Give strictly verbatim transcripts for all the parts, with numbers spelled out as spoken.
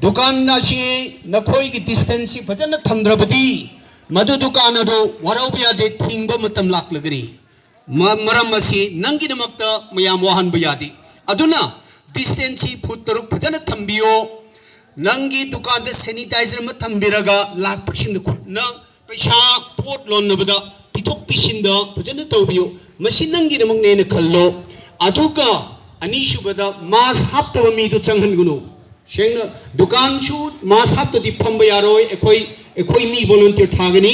ꯗꯨꯀꯥꯟ ꯑꯁꯤ ꯅꯈꯣꯏꯒꯤ ꯗꯤꯁꯇꯦꯟꯁꯁꯤ ꯐꯖꯅ ꯊꯝꯗ꯭ꯔꯕꯗꯤ ꯃꯗꯨ ꯗꯨꯀꯥꯟ ꯑꯗꯨ ꯋꯥꯔꯧꯕ ꯌꯥꯗꯦ, ꯊꯤꯡꯕ ꯃꯇꯝ ꯂꯥꯛꯂꯒꯅꯤ꯫ ꯃ-, ꯃꯔꯝ ꯑꯁꯤ ꯅꯪꯒꯤꯗꯃꯛꯇ ꯃꯌꯥꯝ ꯋꯥꯍꯟꯕ ꯌꯥꯗꯦ꯫ ꯑꯗꯨꯅ ꯗꯤꯁꯇꯦꯟꯁꯁꯤ ꯐꯨꯠ ꯇꯔꯨꯛ ꯐꯖꯅ ꯊꯝꯕꯤꯌꯣ꯫ ꯅꯪꯒꯤ ꯗꯨꯀꯥꯟꯗ ꯁꯦꯅꯤꯇꯥꯏꯖꯔ ꯑꯃ ꯊꯝꯕꯤꯔꯒ ꯂꯥꯛꯄꯁꯤꯡꯗ ꯈꯨꯠꯅ ꯄꯩꯁꯥ, ꯄꯣꯠ ꯂꯣꯟꯅꯕꯗ ꯄꯤꯊꯣꯛ ꯄꯤꯁꯤꯟꯗ ꯐꯖꯅ ꯇꯧꯕꯤꯌꯨ꯫ ꯃꯁꯤ ꯅꯪꯒꯤꯗꯃꯛꯅꯦꯅ ꯈꯜꯂꯣ꯫ ꯑꯗꯨꯒ ꯑꯅꯤꯁꯨꯕꯗ, ꯃꯥꯁ ꯍꯥꯞꯇꯕ ꯃꯤꯗꯨ ꯆꯪꯍꯟꯒꯅꯨ꯫ ꯁꯦꯡꯅ, ꯗꯨꯀꯥꯟꯁꯨ ꯃꯥꯁ ꯍꯥꯞꯇꯗꯤ ꯐꯝꯕ ꯌꯥꯔꯣꯏ꯫ ꯑꯩꯈꯣꯏ, ꯑꯩꯈꯣꯏ ꯃꯤ ꯚꯣꯂꯨꯟꯇꯤꯌꯔ ꯊꯥꯒꯅꯤ꯫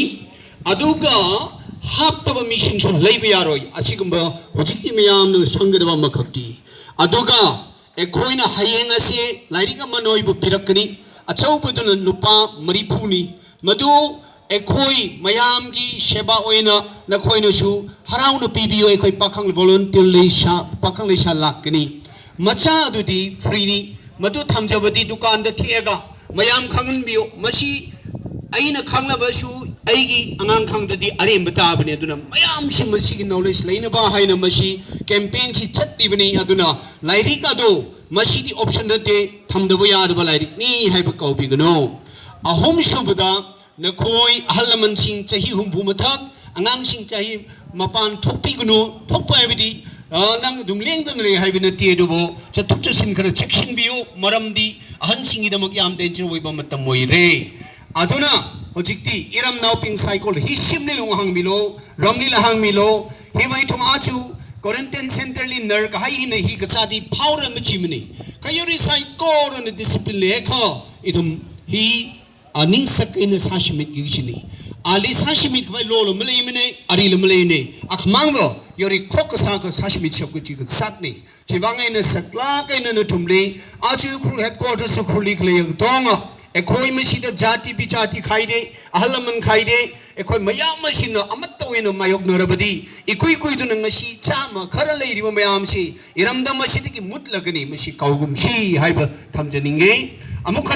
ꯑꯗꯨꯒ ꯍꯥꯞꯇꯕ ꯃꯤꯁꯤꯡꯁꯨ ꯂꯩꯕ ꯌꯥꯔꯣꯏ꯫ ꯑꯁꯤꯒꯨꯝꯕ ꯍꯧꯖꯤꯛꯇꯤ ꯃꯌꯥꯝꯅ ꯁꯪꯒꯗꯕ ꯑꯃꯈꯛꯇꯤ꯫ ꯑꯗꯨꯒ ꯑꯩꯈꯣꯏꯅ ꯍꯌꯦꯡ ꯑꯁꯤ ꯂꯥꯏꯔꯤꯛ ꯑꯃ ꯅꯣꯏꯕꯨ ꯄꯤꯔꯛꯀꯅꯤ꯫ ꯑꯆꯧꯕꯗꯨꯅ ꯂꯨꯄꯥ ꯃꯔꯤꯐꯨꯅꯤ꯫ ꯃꯗꯨ ꯑꯩꯈꯣꯏ ꯃꯌꯥꯝꯒꯤ ꯁꯦꯕꯥ ꯑꯣꯏꯅ ꯅꯈꯣꯏꯅꯁꯨ ꯍꯔꯥꯎꯅ ꯄꯤꯕꯤꯌꯨ꯫ ꯑꯩꯈꯣꯏ ꯄꯥꯈꯪ ꯚꯣꯂꯨꯟꯇꯤꯌꯔ ꯂꯩꯁꯥ, ꯄꯥꯈꯪ ꯂꯩꯁꯥ ꯂꯥꯛꯀꯅꯤ꯫ ꯃꯆꯥ ꯑꯗꯨꯗꯤ ꯐ꯭ꯔꯤꯅꯤ꯫ ꯃꯗꯨ ꯊꯝꯖꯕꯗꯤ ꯗꯨꯀꯥꯟꯗ ꯊꯦꯛꯑꯒ ꯃꯌꯥꯝ ꯈꯪꯍꯟꯕꯤꯌꯨ꯫ ꯃꯁꯤ ꯑꯩꯅ ꯈꯪꯅꯕꯁꯨ ꯑꯩꯒꯤ ꯑꯉꯥꯡ ꯈꯪꯗꯗꯤ ꯑꯔꯦꯝꯕ ꯇꯥꯕꯅꯤ꯫ ꯑꯗꯨꯅ ꯃꯌꯥꯝꯁꯤ ꯃꯁꯤꯒꯤ ꯅꯣꯂꯦꯖ ꯂꯩꯅꯕ ꯍꯥꯏꯅ ꯃꯁꯤ ꯀꯦꯝꯄꯦꯟꯁꯤ ꯆꯠꯂꯤꯕꯅꯤ꯫ ꯑꯗꯨꯅ ꯂꯥꯏꯔꯤꯛ ꯑꯗꯨ ꯃꯁꯤꯗꯤ ꯑꯣꯞꯁꯟ ꯅꯠꯇꯦ, ꯊꯝꯗꯕ ꯌꯥꯗꯕ ꯂꯥꯏꯔꯤꯛꯅꯤ ꯍꯥꯏꯕ ꯀꯥꯎꯕꯤꯒꯅꯨ꯫ ꯑꯍꯨꯝꯁꯨꯕꯗ, ꯅꯈꯣꯏ ꯑꯍꯜ ꯂꯃꯟꯁꯤꯡ ꯆꯍꯤ ꯍꯨꯝꯐꯨ ꯃꯊꯛ, ꯑꯉꯥꯡꯁꯤꯡ ꯆꯍꯤ ꯃꯄꯥꯟ ꯊꯣꯛꯄꯤꯒꯅꯨ꯫ ꯊꯣꯛꯄ ꯍꯥꯏꯕꯗꯤ, ꯑ, ꯅꯪ ꯑꯗꯨꯝ ꯂꯦꯡꯗꯅ ꯂꯩ ꯍꯥꯏꯕ ꯅꯠꯇꯦ, ꯑꯗꯨꯕꯨ ꯆꯠꯊꯣꯛ ꯆꯠꯁꯤꯟ ꯈꯔ ꯆꯦꯛꯁꯤꯟꯕꯤꯌꯨ, ꯃꯔꯝꯗꯤ ꯑꯍꯟꯁꯤꯡꯒꯤꯗꯃꯛ ꯌꯥꯝ ꯗꯦꯟꯖꯔ ꯑꯣꯏꯕ ꯃꯇꯝ ꯑꯣꯏꯔꯦ꯫ ꯑꯗꯨꯅ ꯍꯧꯖꯤꯛꯇꯤ ꯏꯔꯝ ꯅꯥꯎꯄꯤꯡ ꯁꯥꯏꯀꯣꯜ ꯍꯤ ꯁꯤꯝꯂꯤ ꯂꯨꯡ ꯍꯥꯡꯃꯤꯂꯣ, ꯔꯝꯂꯤ ꯂ ꯍꯥꯡꯃꯤꯂꯣ, ꯍꯤꯋꯥꯏ ꯊꯨꯝ ꯑꯥꯆꯨ ꯀ꯭ꯋꯥꯔꯦꯟꯇꯥꯏꯟ ꯁꯦꯟꯇꯔ ꯂꯤ ꯅꯔ ꯀꯍꯥꯏ ꯍꯤꯅ ꯍꯤ ꯀꯆꯥꯗꯤ ꯐꯥꯎꯔ ꯃꯆꯤꯃꯅꯤ꯫ ꯀꯌꯣꯔꯤ ꯁꯥꯏꯀꯣꯜ ꯑꯅ ꯗꯤꯁꯤꯄ꯭ꯂꯤꯟ ꯂꯦꯈꯣ ꯏꯗꯨꯝ ꯍꯤ ꯑꯅꯤꯡ ꯁꯛ ꯑꯩꯅ ꯁꯥꯁꯤꯃꯤꯠ ꯒꯤꯁꯤꯅꯤ꯫ ꯑꯥꯂꯤ ꯁꯥꯁꯤꯃꯤꯠ ꯈꯣꯏ ꯂꯣꯜ ꯑꯃ ꯂꯩꯃꯤꯅꯦ, ꯑꯔꯤꯜ ꯑꯃ ꯂꯩꯅꯦ꯫ ꯑꯈꯃꯥꯡꯕ ꯌꯣꯔꯤ ꯈꯣꯛ ꯀꯁꯥ ꯈꯣ ꯁꯥꯁꯤꯃꯤꯠ ꯁꯛ ꯀꯆꯤ ꯀ ꯁꯥꯠꯅꯦ꯫ ꯆꯤꯕꯥꯡ ꯑꯩꯅ ꯁꯛꯂꯥꯛ ꯑꯩꯅ ꯅ ꯊꯨꯝꯂꯤ꯫ ꯑꯥꯆꯨ ꯎꯈ꯭ꯔꯨꯜ ꯍꯦꯗꯀ꯭ꯋꯥꯔꯇꯔꯁ ꯎꯈ꯭ꯔꯨꯜꯂꯤ ꯈꯂꯩ ꯇꯣꯡꯉ꯫ ꯑꯩꯈꯣꯏ ꯃꯁꯤꯗ ꯖꯥꯇꯤ ꯕꯤꯖꯥꯇꯤ ꯈꯥꯏꯗꯦ, ꯑꯍꯜ ꯂꯃꯟ ꯈꯥꯏꯗꯦ꯫ ꯑꯩꯈꯣꯏ ꯃꯌꯥꯝ ꯑꯁꯤꯅ ꯑꯃꯠꯇ ꯑꯣꯏꯅ ꯃꯥꯌꯣꯛꯅꯔꯕꯗꯤ, ꯏꯀꯨꯏ ꯀꯨꯏꯗꯨꯅ ꯉꯁꯤ ꯆꯥꯝꯃ ꯈꯔ ꯂꯩꯔꯤꯕ ꯃꯌꯥꯝꯁꯤ ꯏꯔꯝꯗꯝ ꯑꯁꯤꯗꯒꯤ ꯃꯨꯠꯂꯒꯅꯤ꯫ ꯃꯁꯤ ꯀꯥꯎꯒꯨꯝꯁꯤ ꯍꯥꯏꯕ ꯊꯝꯖꯅꯤꯡꯉꯤ꯫ ꯑꯃꯨꯛ ꯍꯟꯅ